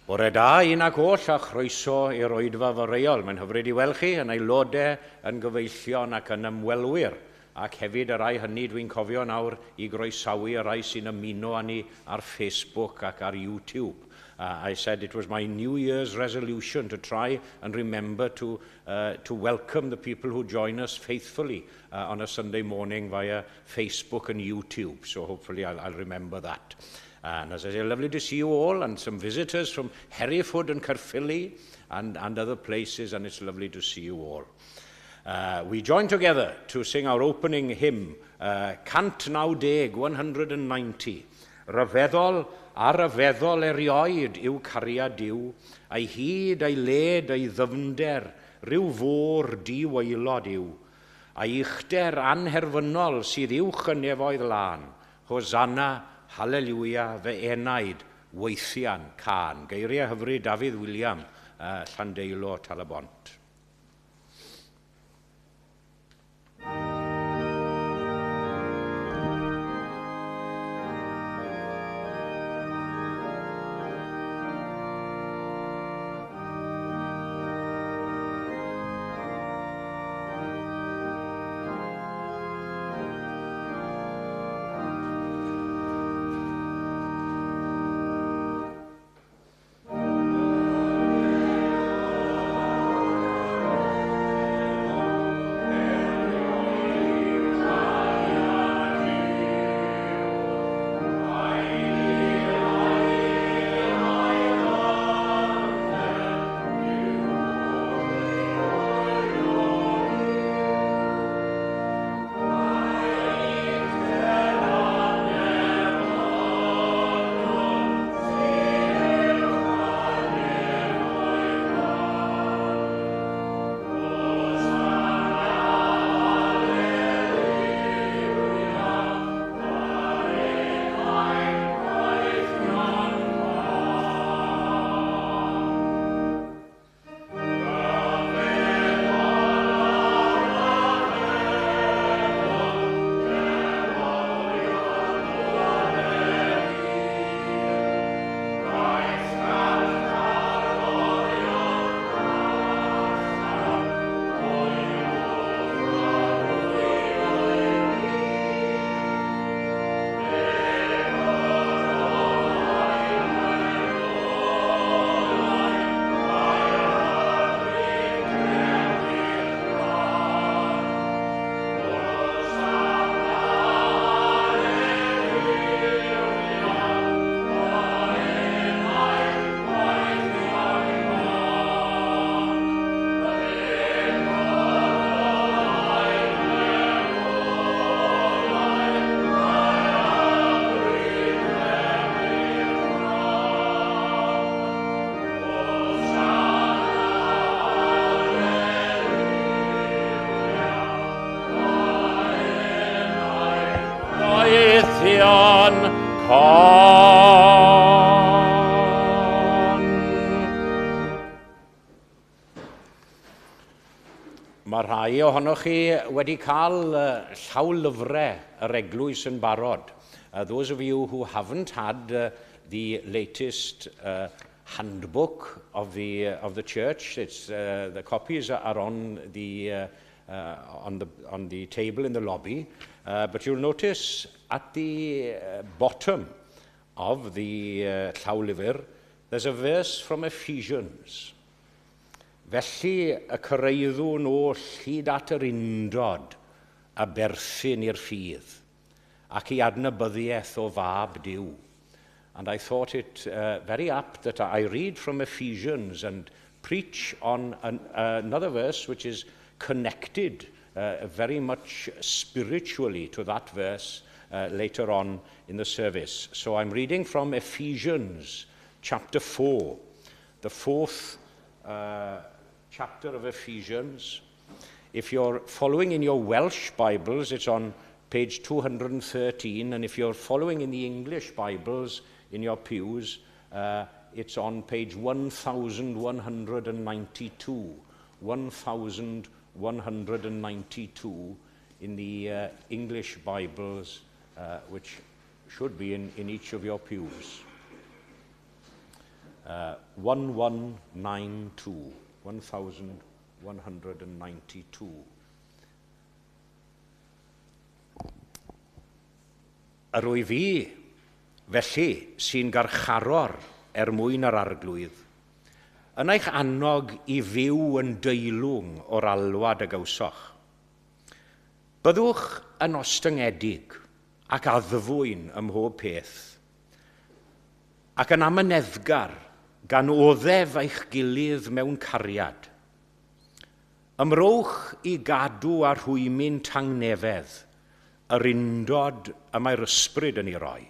Bore da un ac oll a chroeso i'r oedfa foreol. Mae'n hyfryd i weld chi yn aelodau, yn gyfeillion ac yn ymwelwyr. Ac hefyd y rhai hynny dwi'n cofio nawr i groesawu y rhai sy'n ymuno â ni ar Facebook ac ar YouTube. I said it was my New Year's resolution to try and remember to welcome the people who join us faithfully on a Sunday morning via Facebook and YouTube. So hopefully I'll remember that. And as I say, lovely to see you all and some visitors from Hereford and Caerphilly and other places, and it's lovely to see you all. We join together to sing our opening hymn, 190, 190. Rhyfeddol a rhyfeddol erioed yw cariad Duw, a'i hyd, a'i led, a'i ddyfnder, rhyw fôr diwaelod yw. A'i uchder anherfynol sydd uwch y nefoedd lân, Hosanna, Haleluia, fy enaid, weithian, cân. Geiriau hyfryd Dafydd William, Llandeilo, Talybont. Mae rhai ohonoch chi wedi cael llawlyfrau yr eglwys yn barod. Those of you who haven't had the latest handbook of the church, the copies are on the table in the lobby. But you'll notice at the bottom of the llawlyfr, there's a verse from Ephesians. Felly y cyrhaeddwn oll hyd at yr undod a berthyn i'r ffydd ac i adnabyddiaeth o Fab Duw. And I thought it very apt that I read from Ephesians and preach on another verse which is connected very much spiritually to that verse later on in the service. So I'm reading from Ephesians chapter 4, the fourth chapter of Ephesians. If you're following in your Welsh Bibles, it's on page 213, and if you're following in the English Bibles in your pews, it's on page 1192. 1192 in the English Bibles, which should be in each of your pews. 1192. 1192. Yr wyf fi, felly, sy'n garcharor er mwyn yr arglwydd, yn eich annog i fyw yn deilwng o'r alwad y gawsoch. Byddwch yn ostyngedig ac addfwyn ym mhob peth, ac yn amyneddgar gan oddef eich gilydd mewn cariad. Ymrowch i gadw a rhwymyn tangnefedd, yr undod y mae'r ysbryd yn ei roi.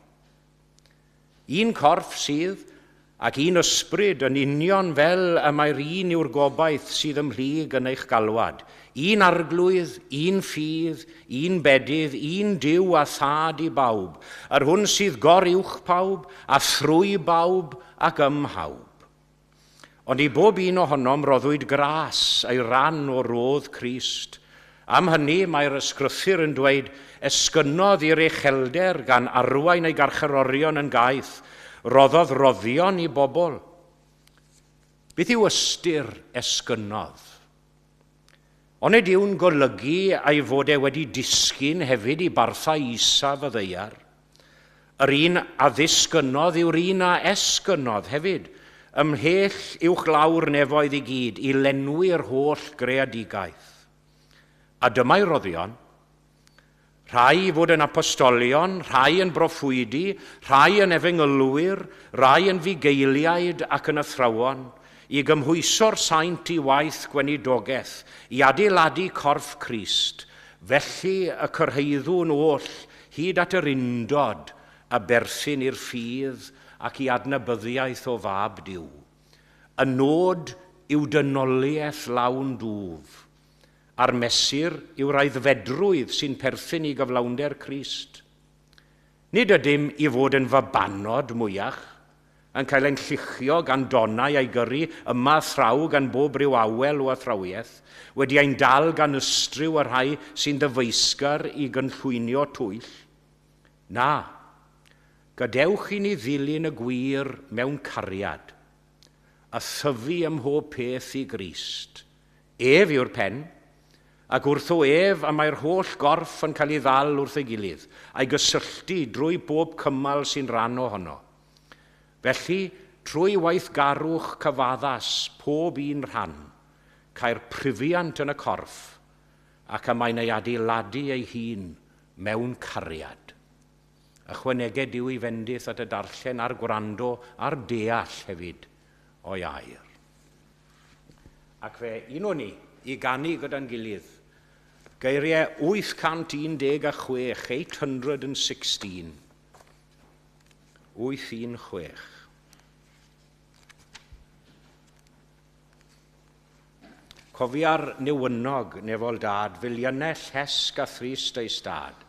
Un corff sydd, ac un ysbryd yn union fel y mae'r un yw'r gobaith sydd ymhlyg yn eich galwad. Un arglwydd, un ffydd, un bedydd, un Duw a thad i bawb, yr hwn sydd gor uwch pawb, a thrwy bawb ac ym mhawb. Ond i bob un ohonom roddwyd gras ei ran o rodd Crist. Am hynny mae'r ysgrythur yn dweud, esgynnodd i'r uchelder gan arwain ei garcharorion yn gaeth, roddodd roddion i bobl. Beth yw ystyr esgynnodd? Onid yw'n golygu ei fod e wedi disgyn hefyd i barthau isaf y ddaear? Yr un a ddisgynnodd yw'r un a esgynnodd hefyd, ymhell uwchlaw'r nefoedd i gyd, i lenwi'r holl greadigaeth. A dyma'i roddion, rhai i fod yn apostolion, rhai yn broffwydi, rhai yn efengylwyr, rhai yn fugeiliaid ac yn athrawon, i gymhwyso'r saint i waith gweinidogaeth, i adeiladu corff Crist, felly y cyrhaeddwn oll hyd at yr undod a berthyn i'r ffydd ac i adnabyddiaeth o Fab Duw. Y nod yw dynoliaeth lawn dwf, a'r mesur yw'r aeddfedrwydd sy'n perthyn i gyflawnder Crist. Nid ydym i fod yn fabanod mwyach, yn cael ein lluchio gan donnau a'i gyrru yma a thraw gan bob rhyw awel o athrawiaeth, wedi ein dal gan ystryw y rhai sy'n ddyfeisgar i gynllwynio twyll. Na, gadewch i ni ddilyn y gwir mewn cariad, a thyfu ym mhob peth i Grist. Ef yw'r pen, ac wrtho ef y mae'r holl gorff yn cael ei ddal wrth ei gilydd, a'i gysylltu drwy bob cymal sy'n rhan ohono. Felly, trwy waithgarwch cyfaddas pob un rhan, cae'r prifiant yn y corff, ac y mae'n ei adeiladu ei hun mewn cariad. Ychwaneged Duw ei fendith at y darllen a'r gwrando a'r deall hefyd o'i air. Ac fe unwn ni i ganu gyda'n gilydd geiriau 816, 816. 816. Cofia'r newynog nefol dad, filiynell hesg a thrist ei stad,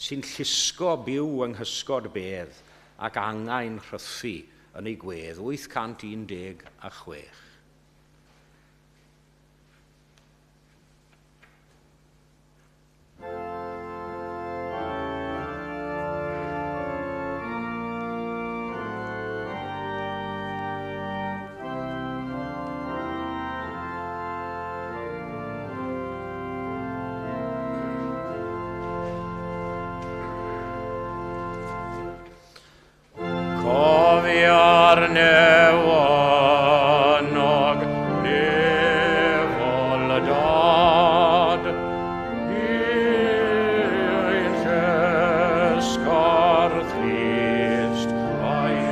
sy'n llusgo byw yng nghysgod bedd ac angau'n rhythu yn ei gwedd, 816. Cofia'r newynog nefol dad, un llesgar thrist a'i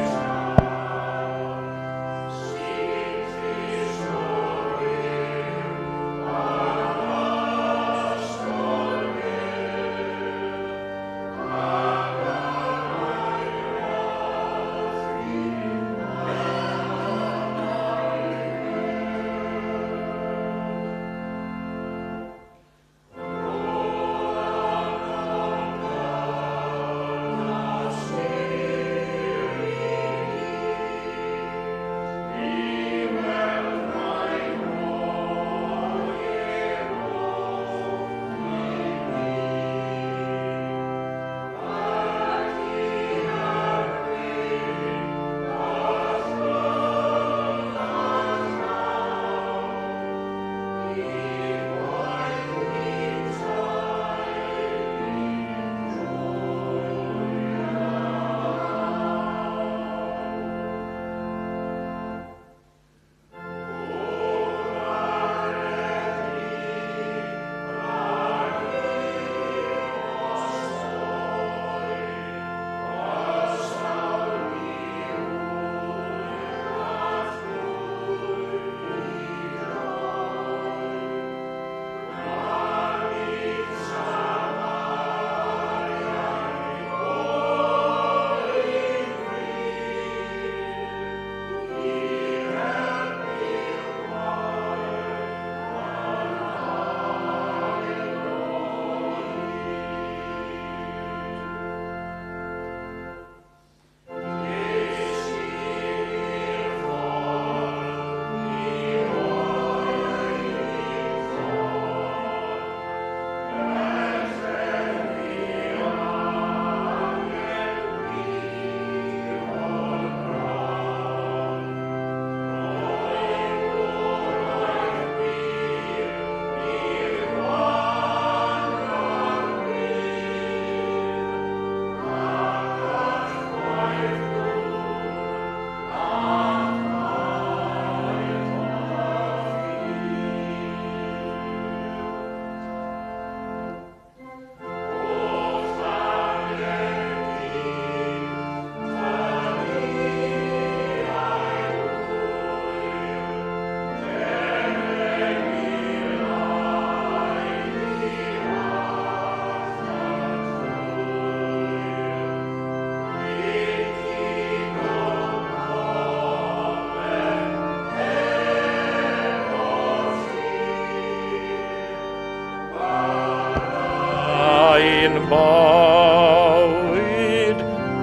Bywyd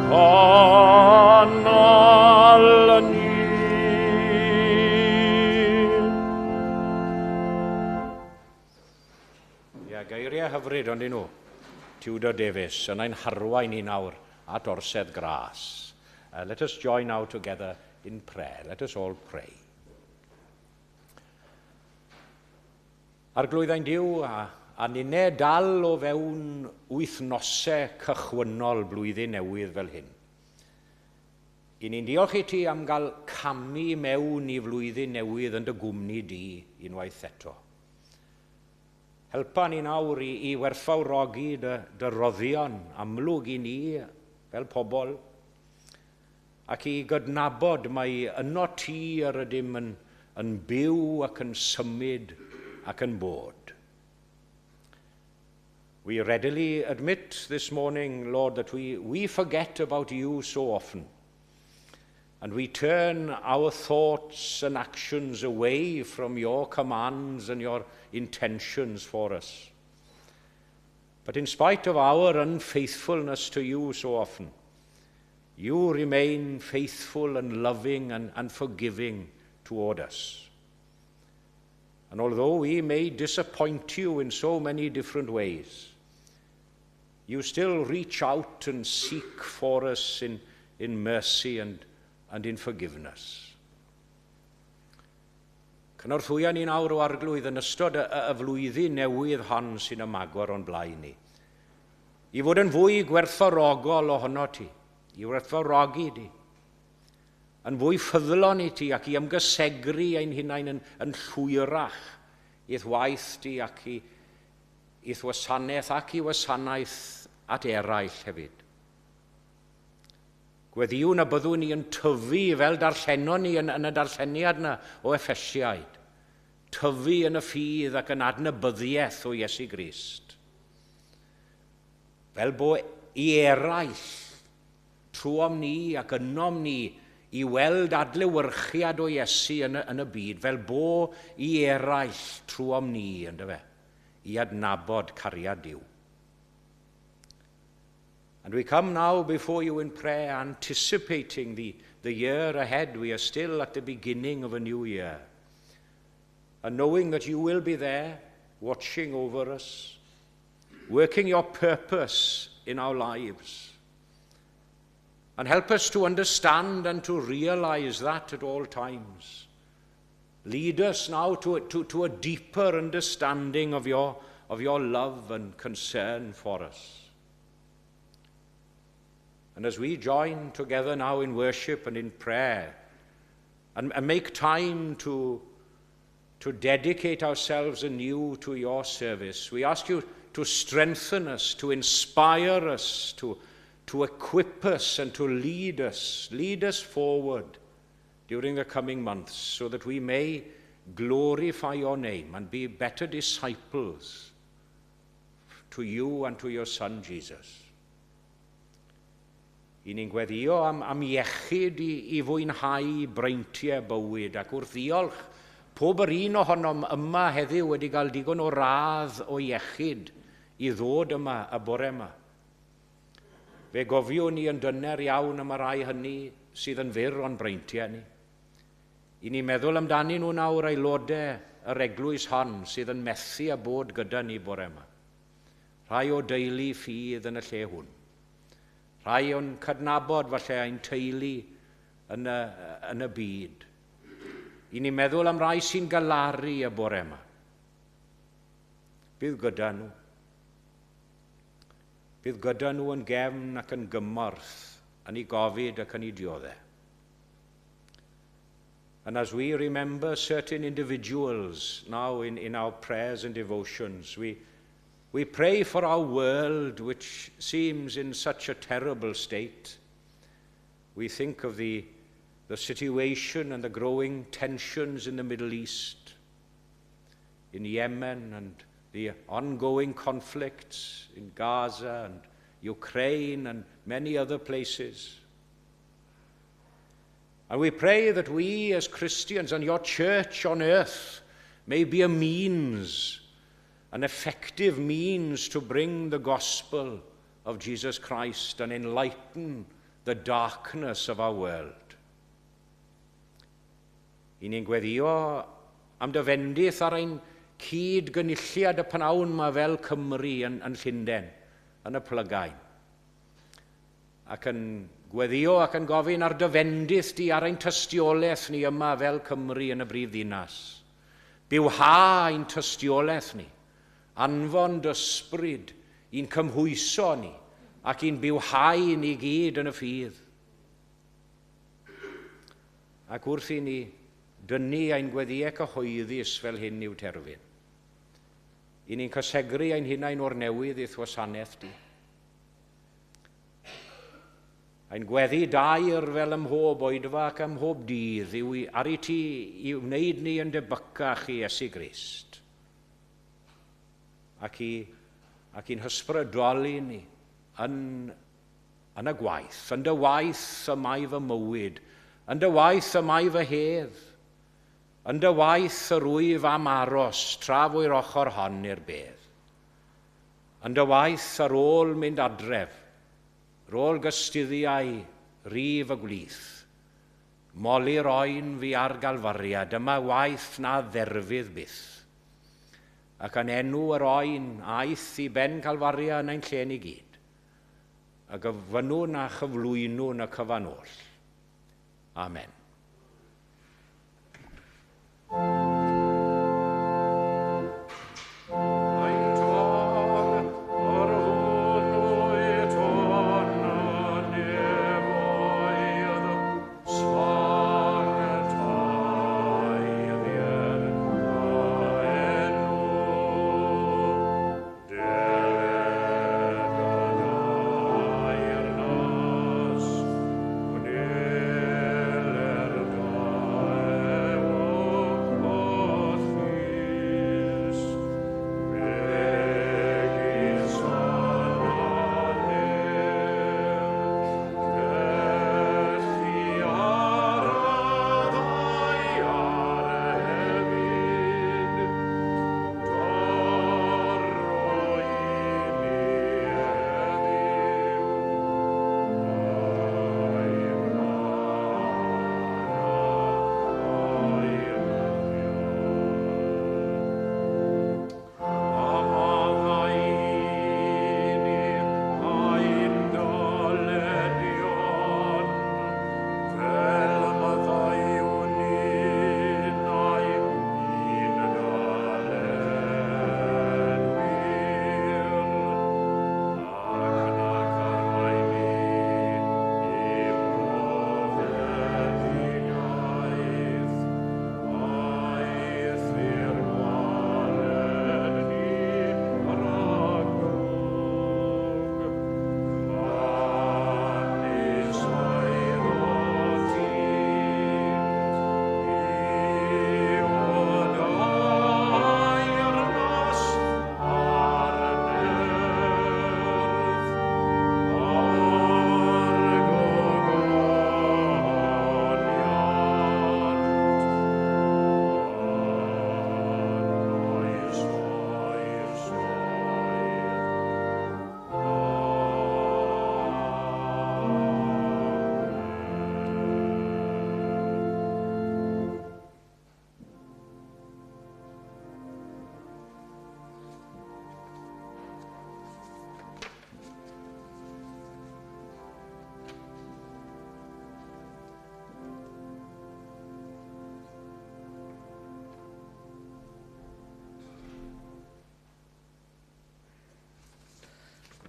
cynnal ni. Ia, geiriau hyfryd ond nhw. Tudor Davies, yn ein harwain ni nawr at orsedd gras. Let us join now together in prayer. Let us all pray. Arglwydd ein Duw, a ninne dal o fewn wythnosau cychwynnol blwyddyn newydd fel hyn. I ni'n diolch i ti am gael camu mewn i flwyddyn newydd yn dy gwmni di unwaith eto. Helpa ni nawr i werthfawrogi dy roddion amlwg i ni fel pobl, ac i gydnabod mai yno ti yr ydym yn byw ac yn symud ac yn bod. We readily admit this morning, Lord, that we forget about you so often. And we turn our thoughts and actions away from your commands and your intentions for us. But in spite of our unfaithfulness to you so often, you remain faithful and loving and forgiving toward us. And although we may disappoint you in so many different ways, you still reach out and seek for us in mercy and in forgiveness. Cynorthwya ni nawr o Arglwydd yn ystod y flwyddyn newydd hon sy'n ymagor o'n blaen ni. I fod yn fwy gwerthfawrogol ohono ti, i werthfawrogi di, yn fwy ffyddlon i ti ac i ymgysegru ein hunain yn llwyrach i'th waith di ac i'th wasanaeth ac i wasanaeth at eraill hefyd. Gweddïwn y byddwn ni yn tyfu fel darllenon ni yn y darlleniad yna o Effesiaid. Tyfu yn y ffydd ac yn adnabyddiaeth o Iesu Grist. Fel bo i eraill trwom ni ac ynom ni i weld adlewyrchiad o Iesu yn y byd, fel bo i eraill trwom ni, yndyfe, i adnabod cariad Duw. And we come now before you in prayer, anticipating the year ahead. We are still at the beginning of a new year. And knowing that you will be there, watching over us, working your purpose in our lives. And help us to understand and to realize that at all times. Lead us now to a deeper understanding of your love and concern for us. And as we join together now in worship and in prayer, and make time to dedicate ourselves anew to your service, we ask you to strengthen us, to inspire us, to equip us and to lead us forward during the coming months so that we may glorify your name and be better disciples to you and to your Son, Jesus. I ni'n gweddïo am iechyd i fwynhau breintiau bywyd ac wrth ddiolch pob yr un ohonom yma heddiw wedi cael digon o radd o iechyd i ddod yma y bore yma. Fe gofiwn ni yn dyner iawn am y rai hynny sydd yn fyr o'n breintiau ni. I ni meddwl amdanyn nhw nawr aelodau yr eglwys hon sydd yn methu a bod gyda ni bore yma. Rhai o deulu ffydd yn y lle hwn. Rhai o'n cydnabod falle ein teulu yn y byd. I ni meddwl am rai sy'n galaru y bore yma. Bydd gyda nhw. Bydd gyda nhw yn gefn ac yn gymorth, yn ei gofid ac yn ei dioddef. And as we remember certain individuals now in our prayers and devotions, we pray for our world, which seems in such a terrible state. We think of the situation and the growing tensions in the Middle East, in Yemen, and the ongoing conflicts in Gaza and Ukraine and many other places. And we pray that we as Christians and your church on earth may be a means, an effective means to bring the gospel of Jesus Christ and enlighten the darkness of our world. I ni'n gweddio am dy fendith ar ein cyd gynulliad y pnawn yma fel Cymru yn Llundain, yn y plygain. Ac yn gweddio ac yn gofyn ar dy fendith di ar ein tystiolaeth ni yma fel Cymru yn y brif ddinas. Bywha ein tystiolaeth ni, anfon dy ysbryd i'n cymhwyso ni ac i'n bywhau ni gyd yn y ffydd. Ac wrth i ni dynnu ein gweddïau cyhoeddus fel hyn i'w terfyn, i ni'n cysegru ein hunain o'r newydd i'th wasanaeth di. Ein gweddi dair fel ym mhob oedfa ac ym mhob dydd yw ar i ti i wneud ni yn debycach i Iesu Grist ac i'n hysbrydoli ni yn y gwaith. Yn dy waith y mae fy mywyd, yn dy waith y mae fy hedd, yn dy waith yr wyf am aros tra fwy'r ochr hon i'r bedd. Yn dy waith ar ôl mynd adref, rôl gystuddiau rif y gwlith, moli'r oen fi ar Galfaria, dyma waith na dderfydd byth. Ac yn enw yr oen aeth i ben Calfaria yn ein lle ni gyd, a gyfynnwn a chyflwynwn y cyfan oll. Amen.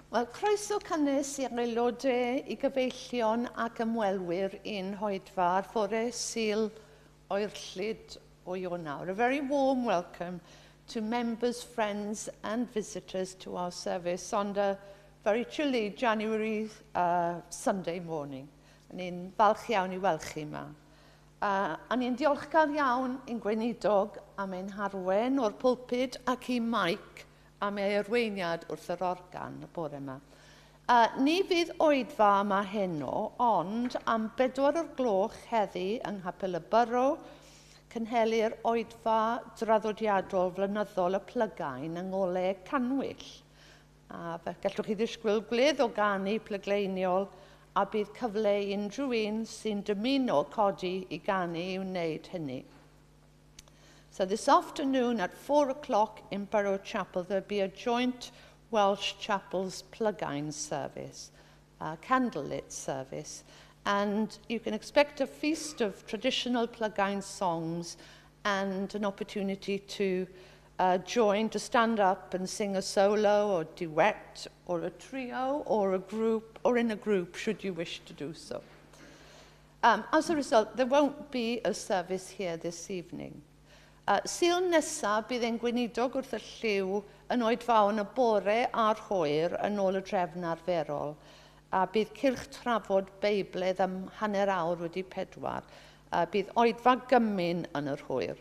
Wel, croeso cynnes i'r aelodau, i gyfeillion ac ymwelwyr i'n hoedfa ar fore Sul oerllyd o Ionawr. A very warm welcome to members, friends and visitors to our service on the very chilly January Sunday morning. Ni'n falch iawn i weld chi yma. A ni'n diolchgar iawn i'n gweinidog am ein harwen o'r pulpud ac i Mike am ei arweiniad wrth yr organ y bore yma. Ni fydd oedfa yma heno, ond am 4:00 heddi yng Nghapel y Borough, cynhelir oedfa draddodiadol flynyddol y plygain yng Ngolau Canwyll. A fe gallwch chi ddisgwyl gwledd o ganu plygeiniol a bydd cyfle i unrhyw un sy'n dymuno codi i ganu i wneud hynny. So this afternoon at 4 o'clock in Borough Chapel, there'll be a joint Welsh Chapels Plygain service, a candlelit service. And you can expect a feast of traditional Plygain songs and an opportunity to join, to stand up and sing a solo or duet or a trio or a group or in a group should you wish to do so. As a result, there won't be a service here this evening. Sul nesaf bydd ein gweinidog wrth y llyw yn oedfaon y bore a'r hwyr yn ôl y drefn arferol. A bydd cylch trafod Beiblaidd am 4:30. A bydd oedfa gymun yn yr hwyr.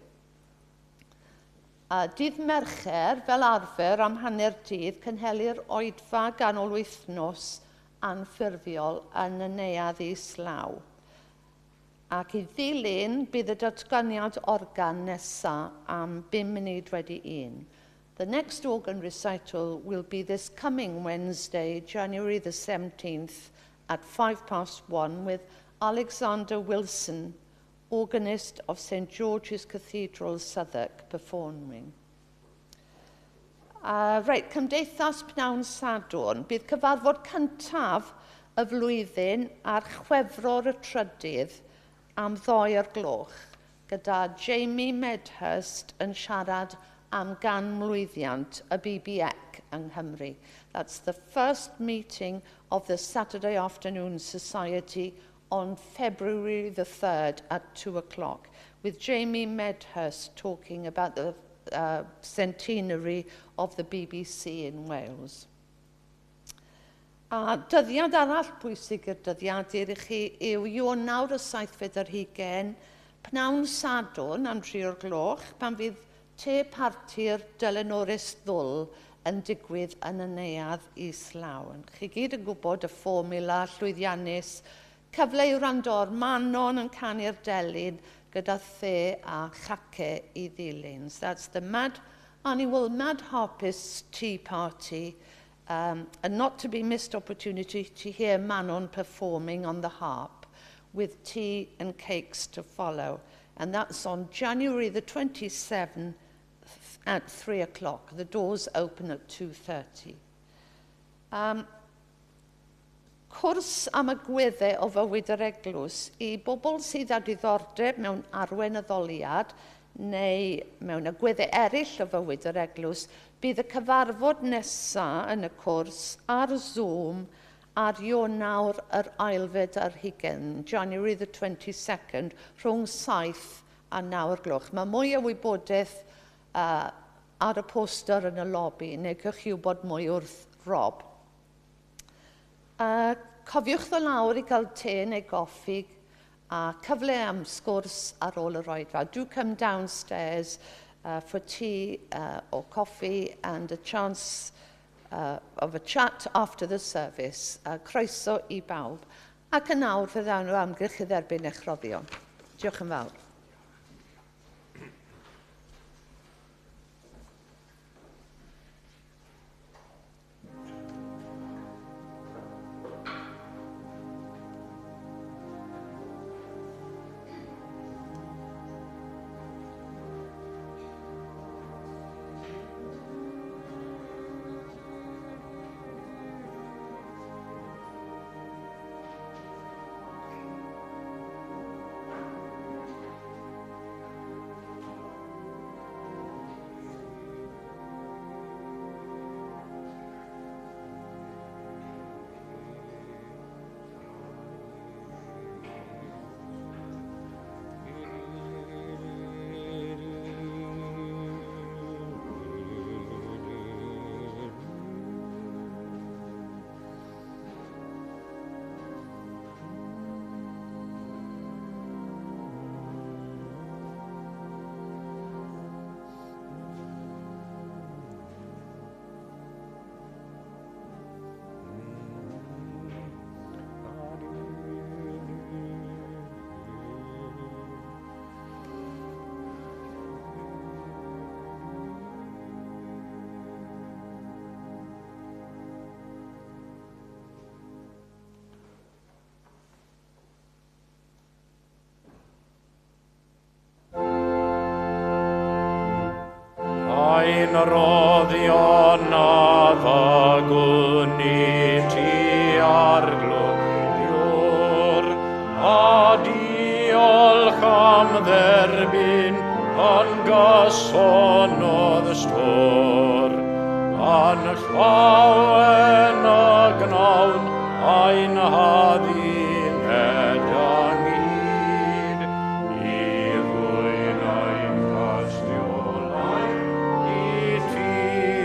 A dydd Mercher, fel arfer, am hanner dydd, cynhelir oedfa ganol wythnos anffurfiol yn y neuadd islaw. Ac i ddilyn, bydd y datganiad organ nesaf am 1:05. The next organ recital will be this coming Wednesday, January the 17th at 1:05 with Alexander Wilson, organist of St George's Cathedral, Southwark, performing. Reit, Cymdeithas Pnawn Sadwrn. Bydd cyfarfod cyntaf y flwyddyn ar Chwefror y 3rd am 2 o'r gloch, gyda Jamie Medhurst yn siarad am ganmlwyddiant y BBC yng Nghymru. That's the first meeting of the Saturday Afternoon Society on February the 3rd at 2 o'clock, with Jamie Medhurst talking about the centenary of the BBC in Wales. A dyddiad arall pwysig i'r dyddiadur i chi yw Ionawr y 27, pnawn Sadwrn am 3 o'r gloch, pan fydd te parti'r Delynores Ddwl yn digwydd yn y neuadd islaw. Chi gyd yn gwybod y fformula llwyddiannus, cyfle i wrando ar Manon yn canu'r delyn gyda the a chace i ddilyn. So that's the Mad Annual Mad Harpists Tea Party, a not to be missed opportunity to hear Manon performing on the harp with tea and cakes to follow. And that's on January the 27th at 3 o'clock. The doors open at 2:30. Cwrs am agweddau o fywyd yr eglwys i bobl sydd â diddordeb mewn arweinyddoliad neu mewn agweddau eraill o fywyd yr eglwys, bydd y cyfarfod nesaf yn y cwrs ar Zoom ar Ionawr yr 22, January the 22nd, rhwng 7 a 9 o'r gloch. Mae mwy o wybodaeth ar y poster yn y lobby, neu cewch chi wybod mwy wrth Rob. Cofiwch ddod lawr i gael te neu goffi a cyfle am sgwrs ar ôl yr oedfa. Do come downstairs for tea or coffee and a chance of a chat after the service. Croeso i bawb. Ac yn awr fe ddawn nhw amgylch i dderbyn eich rhoddion. Diolch yn fawr. Ein roddion a ddygwn i ti Arglwydd, a diolch am dderbyn yn gyson o'dd stôr. Yn llawen y gnawn ein hadduned ynghyd, i ddwyn ein tystiolaeth i ti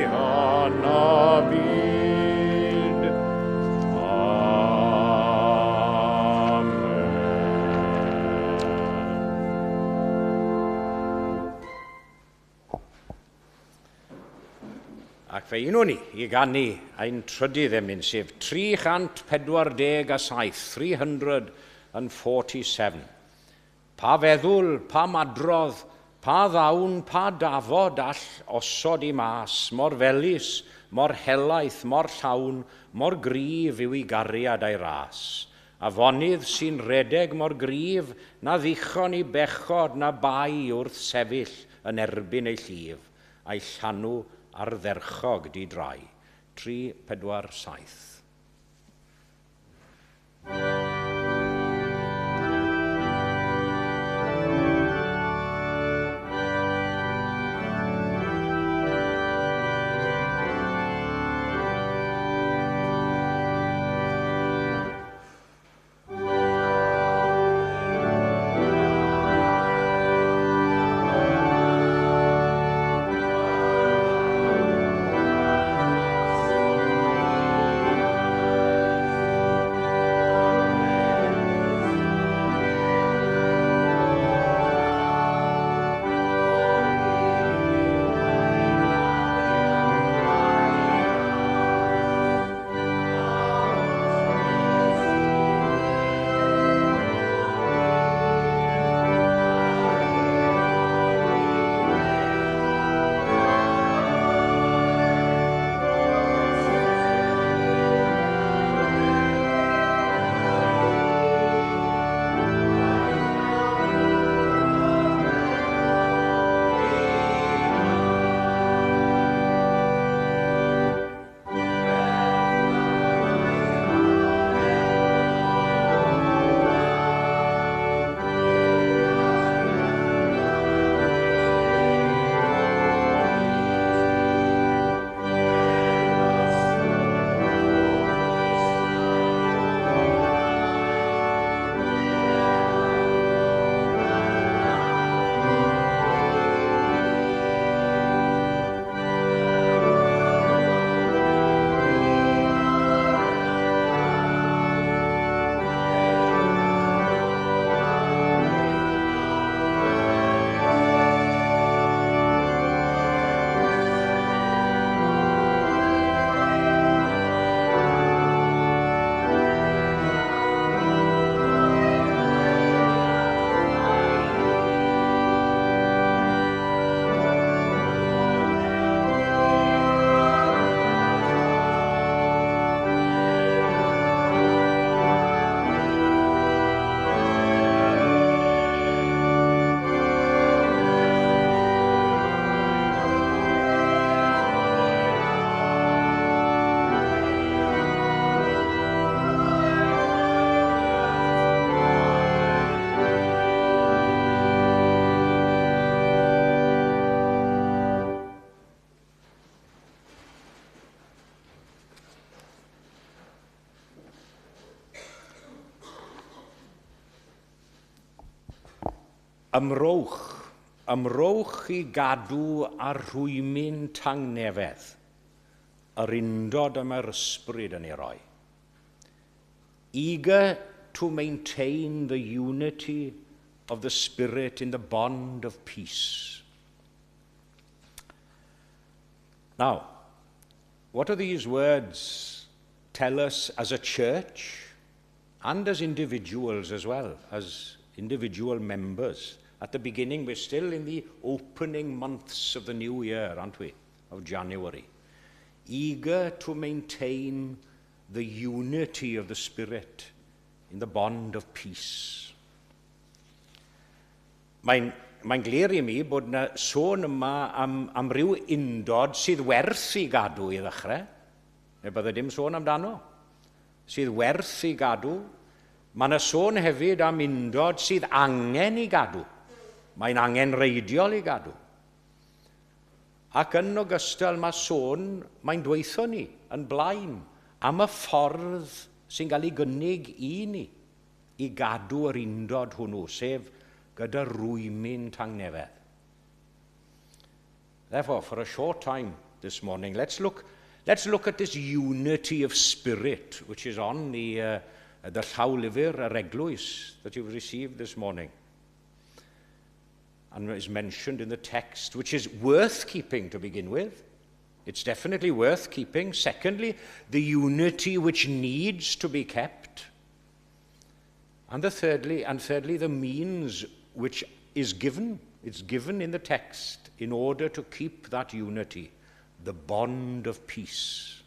yn y byd. Amen. Ac fe unwn ni i ganu ein trydydd emyn, sef 347, 347. Pa feddwl, pa madrodd, pa ddawn, pa dafod all osod i mas, mor felys, mor helaeth, mor llawn, mor gryf yw ei gariad a'i ras. Afonydd sy'n redeg mor gryf, na ddichon i bechod na bai wrth sefyll yn erbyn ei llif, a'i llanw ardderchog di drai. 3, 4, 7. Ymrowch, ymrowch i gadw ar rhwymyn tangnefedd, yr undod y mae'r ysbryd yn ei roi. Eager to maintain the unity of the Spirit in the bond of peace. Now, what do these words tell us as a church and as individuals as well, as individual members? At the beginning, we're still in the opening months of the new year, aren't we? Of January. Eager to maintain the unity of the Spirit in the bond of peace. Mae'n Mae'n glir i mi bod yna sôn yma am ryw undod sydd werth i gadw i ddechrau. Neu bydde dim sôn amdano. Sydd werth i gadw. Mae yna sôn hefyd am undod sydd angen i gadw. Mae'n angenrheidiol i gadw. Ac yn ogystal mae sôn, mae'n dweutho ni yn blaen am y ffordd sy'n cael ei gynnig i ni i gadw yr undod hwnnw, sef gyda rwymyn tangnefedd. Therefore, for a short time this morning, let's look at this unity of spirit which is on the llawlyfr yr eglwys that you've received this morning and is mentioned in the text, which is worth keeping to begin with. It's definitely worth keeping. Secondly, the unity which needs to be kept. And thirdly, the means which is given. It's given in the text in order to keep that unity, the bond of peace.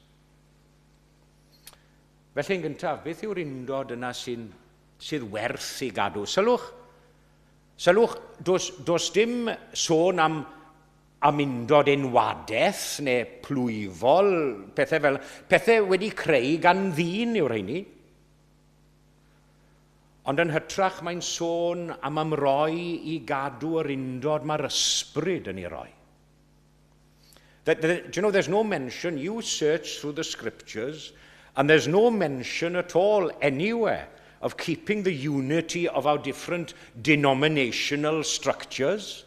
Felly yn gyntaf, beth yw'r undod yna sydd werth i gadw? Sylwch, does dim sôn am undod enwadaeth neu plwyfol, pethau wedi creu gan ddyn yw'r rheini. Ond yn hytrach mae'n sôn am ymroi i gadw yr undod mae'r ysbryd yn ei roi. Do you know, there's no mention, you search through the scriptures, and there's no mention at all anywhere of keeping the unity of our different denominational structures.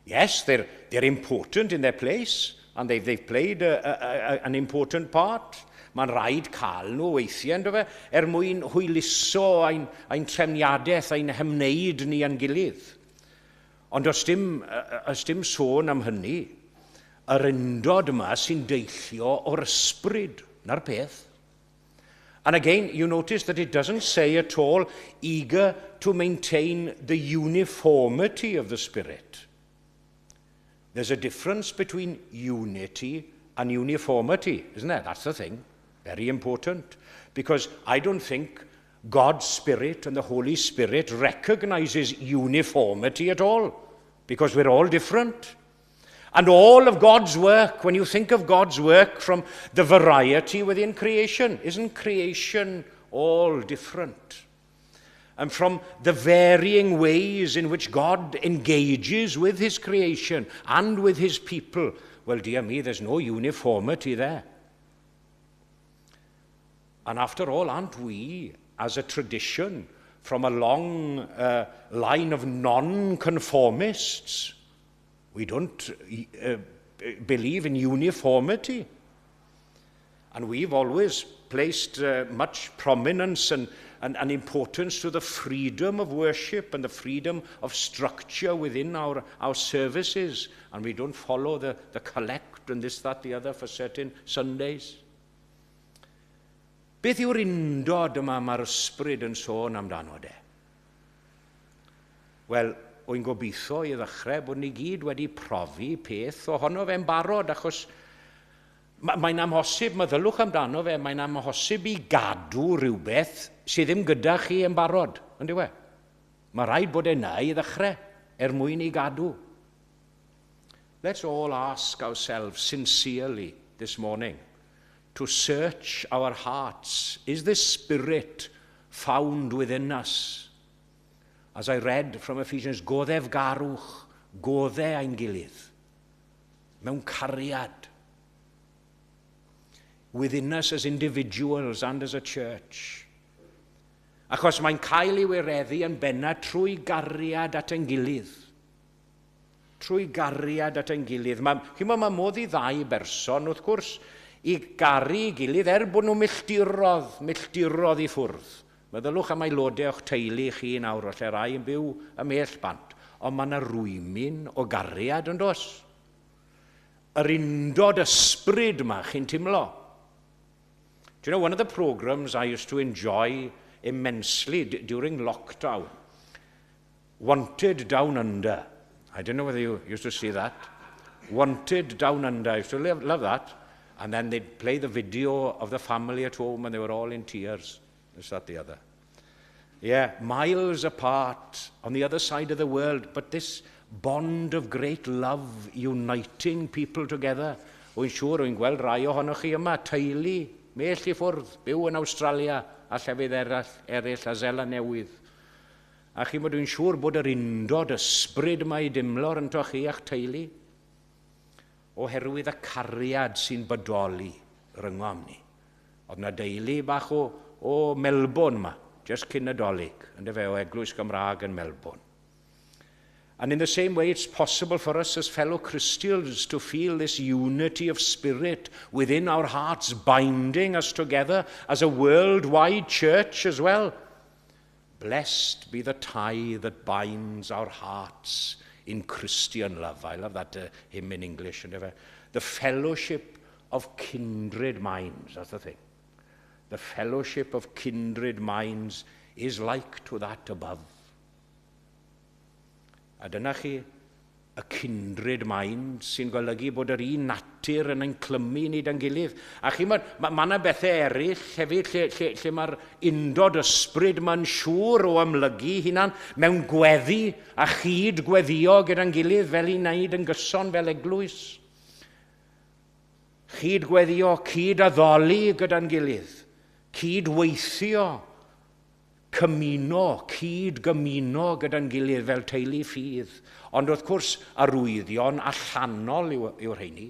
Yes, they're important in their place, and they've played an important part. Mae'n rhaid cael nhw weithiau, ynddo fe, er mwyn hwyluso ein trefniadaeth, ein hymwneud ni â'n gilydd. Ond os dim sôn am hynny, yr undod yma sy'n deillio o'r ysbryd, na'r peth. And again, you notice that it doesn't say at all eager to maintain the uniformity of the Spirit. There's a difference between unity and uniformity, isn't there? That's the thing. Very important. Because I don't think God's Spirit and the Holy Spirit recognizes uniformity at all, because we're all different. And all of God's work, when you think of God's work from the variety within creation, isn't creation all different? And from the varying ways in which God engages with his creation and with his people, well, dear me, there's no uniformity there. And after all, aren't we, as a tradition, from a long line of non-conformists? We don't believe in uniformity. And we've always placed much prominence and importance to the freedom of worship and the freedom of structure within our services. And we don't follow the collect and this, that, the other for certain Sundays. Beth yw'r undod yma mae'r ysbryd yn sôn amdano de? Wel, wy'n gobeithio i ddechrau bod ni gyd wedi profi peth ohono fe'n barod, achos mae'n amhosib, meddylwch amdano fe, mae'n amhosib i gadw rhywbeth sydd ddim gyda chi yn barod, yn dyw e? Mae rhaid bod e yna i ddechrau er mwyn i gadw. Let's all ask ourselves sincerely this morning to search our hearts. Is this spirit found within us? As I read from Ephesians, goddefgarwch, godde ein gilydd, mewn cariad. Within us as individuals and as a church. Achos mae'n cael ei wireddu yn benna trwy gariad at ein gilydd. Trwy gariad at ein gilydd. Mae modd i ddau berson, wrth gwrs, i garu ei gilydd er bod nhw milltirodd, milltirodd i ffwrdd. Meddylwch am aelodau o'ch teulu chi nawr, o lle rai yn byw ymhell bant. Ond mae yna rwymyn o gariad yn dos. Yr undod ysbryd yma chi'n timlo. Do you know, one of the programs I used to enjoy immensely during lockdown, Wanted Down Under. I don't know whether you used to see that. Wanted Down Under. I used to love that. And then they'd play the video of the family at home and they were all in tears. Is that the other? Yeah, miles apart on the other side of the world. But this bond of great love uniting people together. Wy'n siŵr, wy'n gweld rai ohonoch chi yma, teulu, mell i ffwrdd, byw yn Awstralia a llefydd eraill, eraill a Seland Newydd. A chi bod dwi'n siŵr bod yr undod ysbryd yma i dimlo'r ynto chi a'ch teulu, oherwydd y cariad sy'n bodoli rhyngom ni. Oedd na deulu bach o Melbourne yma, just cyn y Dolig, yn fe, o Eglwys Gymraeg yn Melbourne. And in the same way, it's possible for us as fellow Christians to feel this unity of spirit within our hearts, binding us together as a worldwide church as well. Blessed be the tie that binds our hearts in Christian love. I love that hymn in English. The fellowship of kindred minds, that's the thing. The fellowship of kindred minds is like to that above. A dyna chi y kindred mind sy'n golygu bod yr un natur yn ein clymu ni dan gilydd. A chi, mae ma yna bethau eraill hefyd lle mae'r undod ysbryd mae'n siŵr o amlygu hunan mewn gweddi a chyd gweddio gyda'n gilydd fel i wneud yn gyson fel eglwys. Chyd gweddio, cyd addoli gyda'n gilydd, cyd weithio, cymuno, cyd gymuno gyda'n gilydd fel teulu ffydd. Ond wrth gwrs, arwyddion allanol yw'r rheini.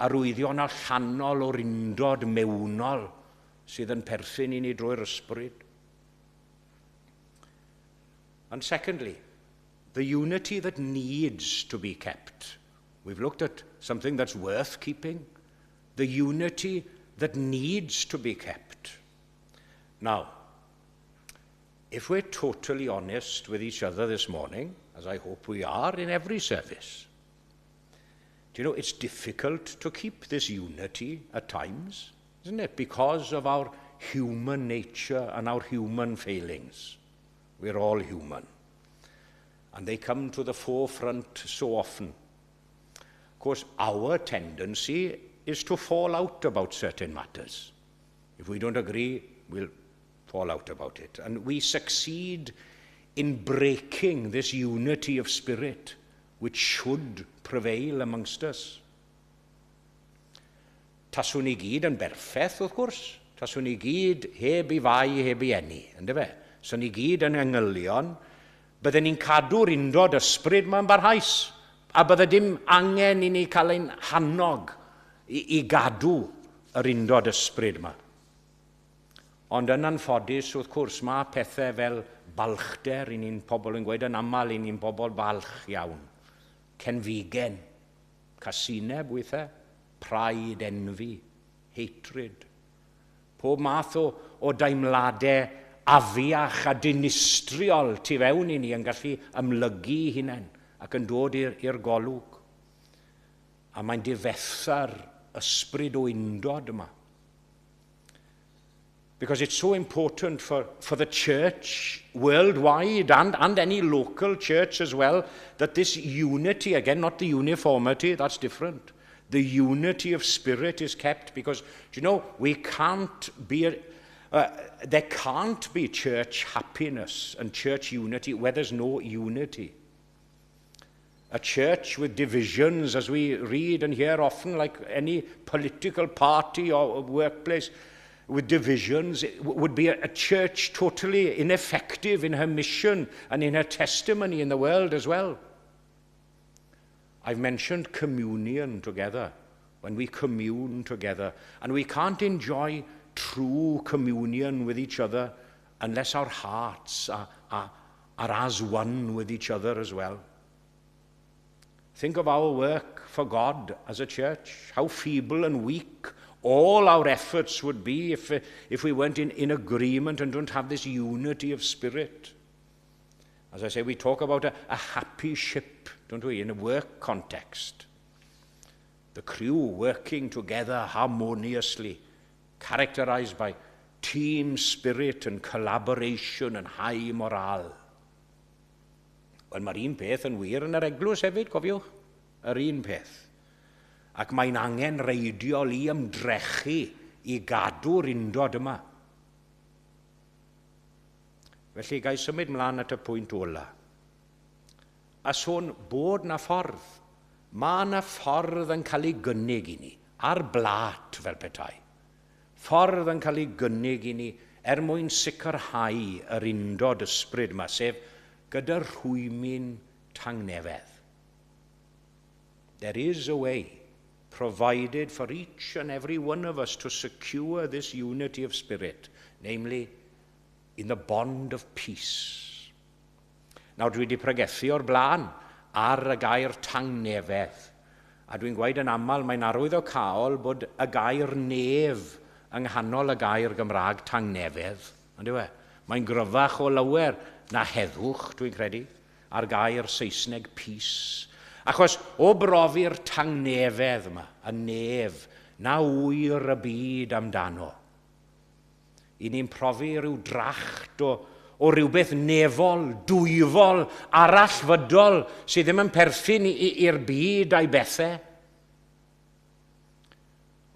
Arwyddion allanol o'r undod mewnol sydd yn perthyn i ni drwy'r ysbryd. And secondly, the unity that needs to be kept. We've looked at something that's worth keeping, the unity that needs to be kept. Now, if we're totally honest with each other this morning, as I hope we are in every service, do you know, it's difficult to keep this unity at times, isn't it? Because of our human nature and our human failings. We're all human. And they come to the forefront so often. Of course, our tendency is to fall out about certain matters. If we don't agree, we'll fall out about it. And we succeed in breaking this unity of spirit which should prevail amongst us. Taswn ni gyd yn berffaith, wrth gwrs. Taswn ni gyd heb i fai, heb i eni, ynddo fe? So ni gyd yn angylion, bydden ni'n cadw'r undod ysbryd ma'n barhaus, a bydde dim angen i ni cael ein hannog i gadw yr undod ysbryd yma. Ond yn anffodus, wrth gwrs, mae pethau fel balchder, i ni'n pobl yn gweud yn aml, i ni'n bobl balch iawn. Cenfigen, casineb weithiau, pride, envy, hatred. Pob math o deimladau afiach a dinistriol tu fewn i ni yn gallu amlygu hunain ac yn dod i'r golwg. A mae'n difetha'r ysbryd o undod yma. Because it's so important for the church worldwide and any local church as well, that this unity, again, not the uniformity, that's different. The unity of spirit is kept because, do you know, we can't be, a, there can't be church happiness and church unity where there's no unity. A church with divisions, as we read and hear often, like any political party or workplace, with divisions, would be a church totally ineffective in her mission and in her testimony in the world as well. I've mentioned communion together, when we commune together, and we can't enjoy true communion with each other unless our hearts are as one with each other as well. Think of our work for God as a church, how feeble and weak all our efforts would be if we weren't in agreement and don't have this unity of spirit. As I say, we talk about a happy ship, don't we, in a work context. The crew working together harmoniously, characterized by team spirit and collaboration and high morale. Wel, mae'r un peth yn wir yn yr eglwys hefyd, cofiwch. Yr un peth. Ac mae'n angenrheidiol i ymdrechu i gadw'r undod yma. Felly, gai symud mlaen at y pwynt ola. A sôn bod na ffordd. Mae na ffordd yn cael ei gynnig i ni, ar blat fel petai. Ffordd yn cael ei gynnig i ni er mwyn sicrhau yr undod ysbryd yma, sef gyda rhwymyn tangnefedd. There is a way provided for each and every one of us to secure this unity of spirit, namely, in the bond of peace. Nawr, dwi wedi pregethu o'r blaen ar y gair tangnefedd. A dwi'n gweud yn aml, mae'n arwyddocaol bod y gair nef yng nghanol y gair Gymraeg tangnefedd. Ond yw e? Mae'n gryfach o lawer na heddwch, dwi'n credu, a'r gair Saesneg peace. Achos o brofi'r tangnefedd yma, y nef, na ŵyr y byd amdano. I ni'n profi rhyw dracht o rhywbeth nefol, dwyfol, arallfydol, sydd ddim yn perthyn i'r byd a'i bethau.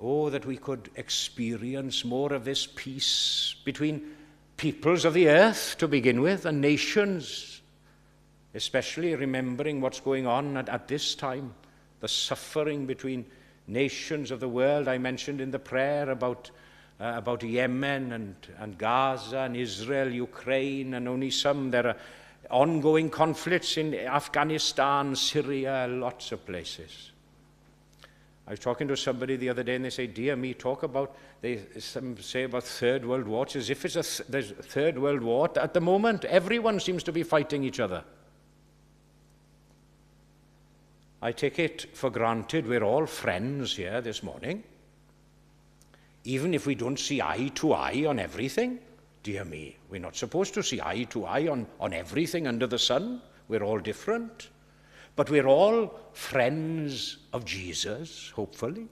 Oh, that we could experience more of this peace between peoples of the earth to begin with and nations, especially remembering what's going on at this time, the suffering between nations of the world. I mentioned in the prayer about Yemen and Gaza and Israel, Ukraine, and only some. There are ongoing conflicts in Afghanistan, Syria, lots of places. I was talking to somebody the other day and they say, "Dear me, talk about," they some say about Third World War. It's as if there's a Third World War at the moment. Everyone seems to be fighting each other. I take it for granted we're all friends here this morning. Even if we don't see eye to eye on everything. Dear me, we're not supposed to see eye to eye on everything under the sun. We're all different. But we're all friends of Jesus, hopefully.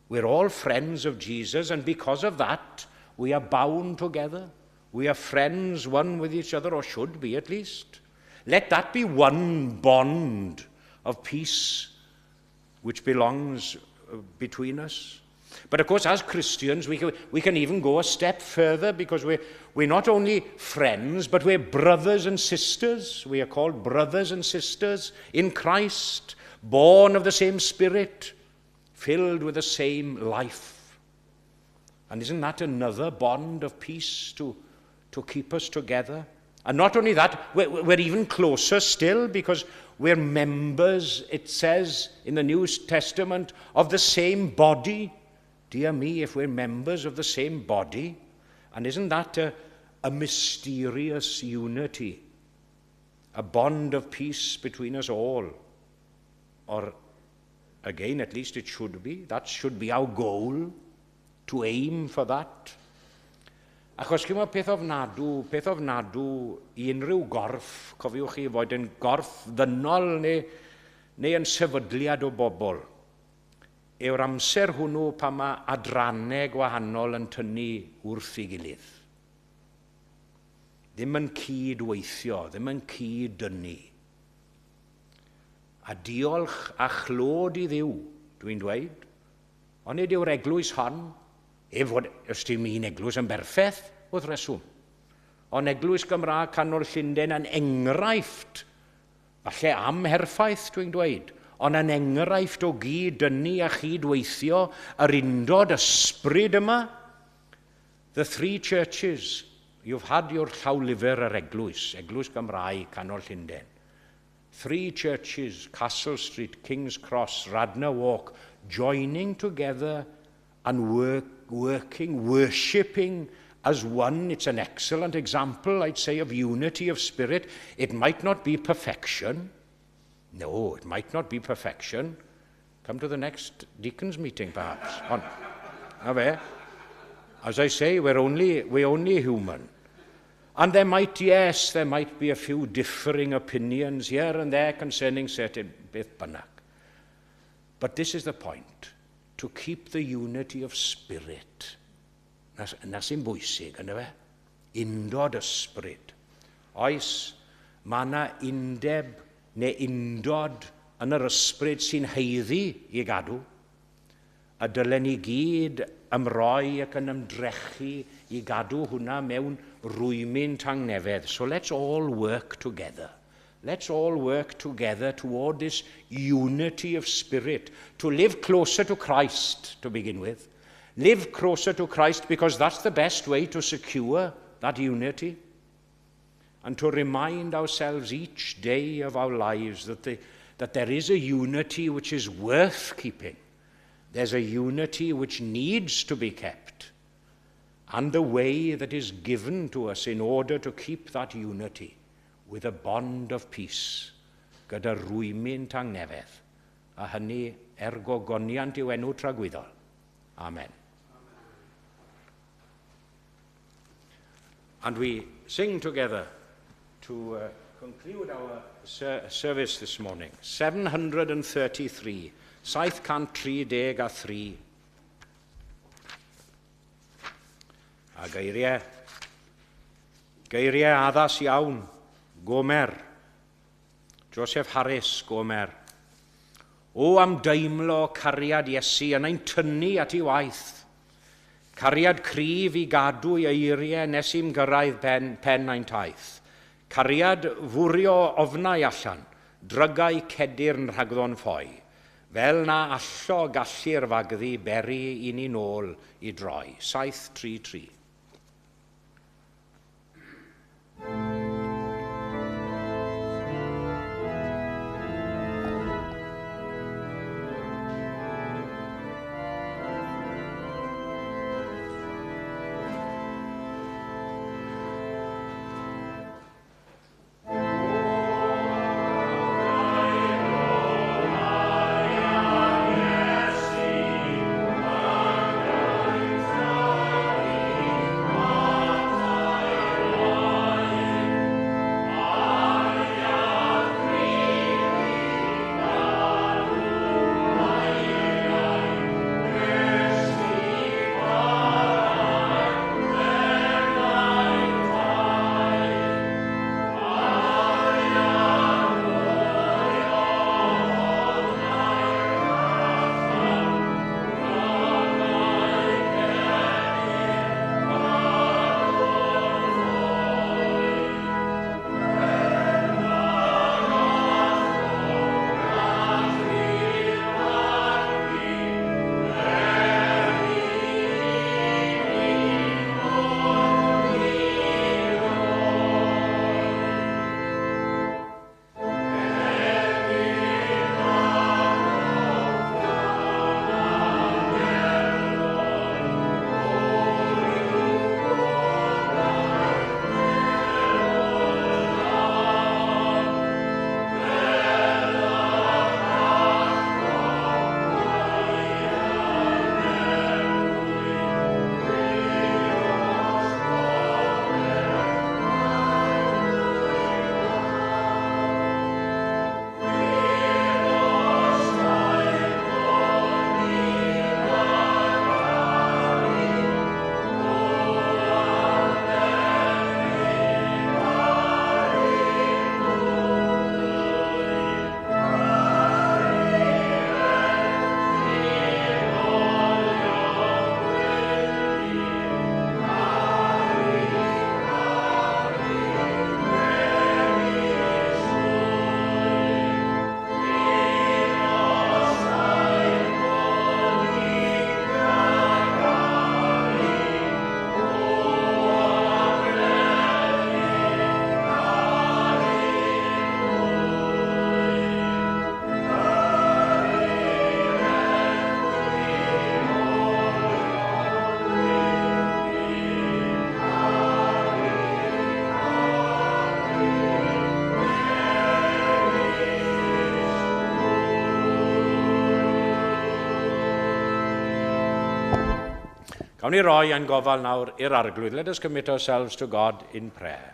We're all friends of Jesus, and because of that, we are bound together. We are friends one with each other, or should be at least. Let that be one bond of peace which belongs between us. But of course, as Christians, we can even go a step further because we're not only friends, but we're brothers and sisters. We are called brothers and sisters in Christ, born of the same Spirit, filled with the same life. And isn't that another bond of peace to keep us together? And not only that, we're even closer still because we're members, it says in the New Testament, of the same body. Dear me, if we're members of the same body, and isn't that a mysterious unity? A bond of peace between us all? Or, again, at least it should be. That should be our goal, to aim for that. Achos chi'n peth ofnadw i unrhyw gorff, cofiwch chi, fod yn gorff ddynol neu yn sefydliad o bobl, yw'r amser hwnnw pan mae adrannau gwahanol yn tynnu wrth ei gilydd. Ddim yn cydweithio, ddim yn cyd-dynnu. A diolch a chlod i Dduw, dwi'n dweud, ond nid yw'r eglwys hon, ef fod, os dim un eglwys yn berffaith, wrth reswm. Ond Eglwys Gymraeg Canol Llundain yn enghraifft, falle amherffaith dwi'n dweud, ond yn enghraifft o gyd-dynnu a chydweithio yr undod ysbryd yma. The three churches, you've had your llawlyfr yr eglwys, Eglwys Gymraeg Canol Llundain. Three churches, Castle Street, King's Cross, Radnor Walk, joining together and working, worshipping as one. It's an excellent example, I'd say, of unity of spirit. It might not be perfection. No, it might not be perfection. Come to the next deacons meeting, perhaps. On. Na fe. As I say, we're only human. And there might, yes, there might be a few differing opinions here and there concerning certain beth bynnag. But this is the point: to keep the unity of spirit. Na sy'n bwysig, yna fe? Undod ysbryd. Oes, mae yna undeb neu undod yn yr ysbryd sy'n haeddu i gadw. A dylen ni gyd ymroi ac yn ymdrechu i gadw hwnna mewn rwymyn tangnefedd. So let's all work together. Let's all work together toward this unity of spirit, to live closer to Christ to begin with. Live closer to Christ because that's the best way to secure that unity. And to remind ourselves each day of our lives that there is a unity which is worth keeping. There's a unity which needs to be kept. And the way that is given to us in order to keep that unity with a bond of peace, gyda rwymyn tangnefedd, a hynny er gogoniant i'w enw tragwyddol. Amen. And we sing together to conclude our service this morning. 733, 733. A geiriau addas iawn, Gomer, Joseph Harris, Gomer. O am deimlo cariad Iesu yn ein tynnu at ei waith. Cariad cryf i gadw ei eiriau nes i'm gyrraedd pen ein taith. Cariad fwrio ofnau allan, drygau cedyrn rhagddon ffoi, fel na allo gallu'r fagddu beri i ni nôl i droi. 733. Gawn ni roi ein gofal nawr i'r Arglwydd. Let us commit ourselves to God in prayer.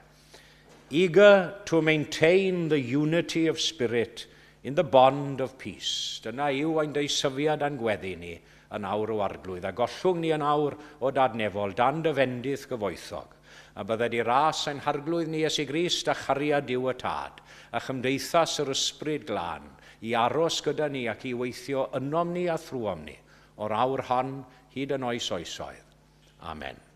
Eager to maintain the unity of spirit in the bond of peace. Dyna yw ein deisyfiad a'n gweddi ni yn awr o Arglwydd. A gollwng ni yn awr o Dad nefol, dan dy fendith gyfoethog. A bydded i ras ein harglwydd ni Iesu Grist a chariad Duw y Tad, a chymdeithas yr Ysbryd Glân, i aros gyda ni ac i weithio ynom ni a thrwom ni, o'r awr hon hyd yn oes oesoedd. Amen.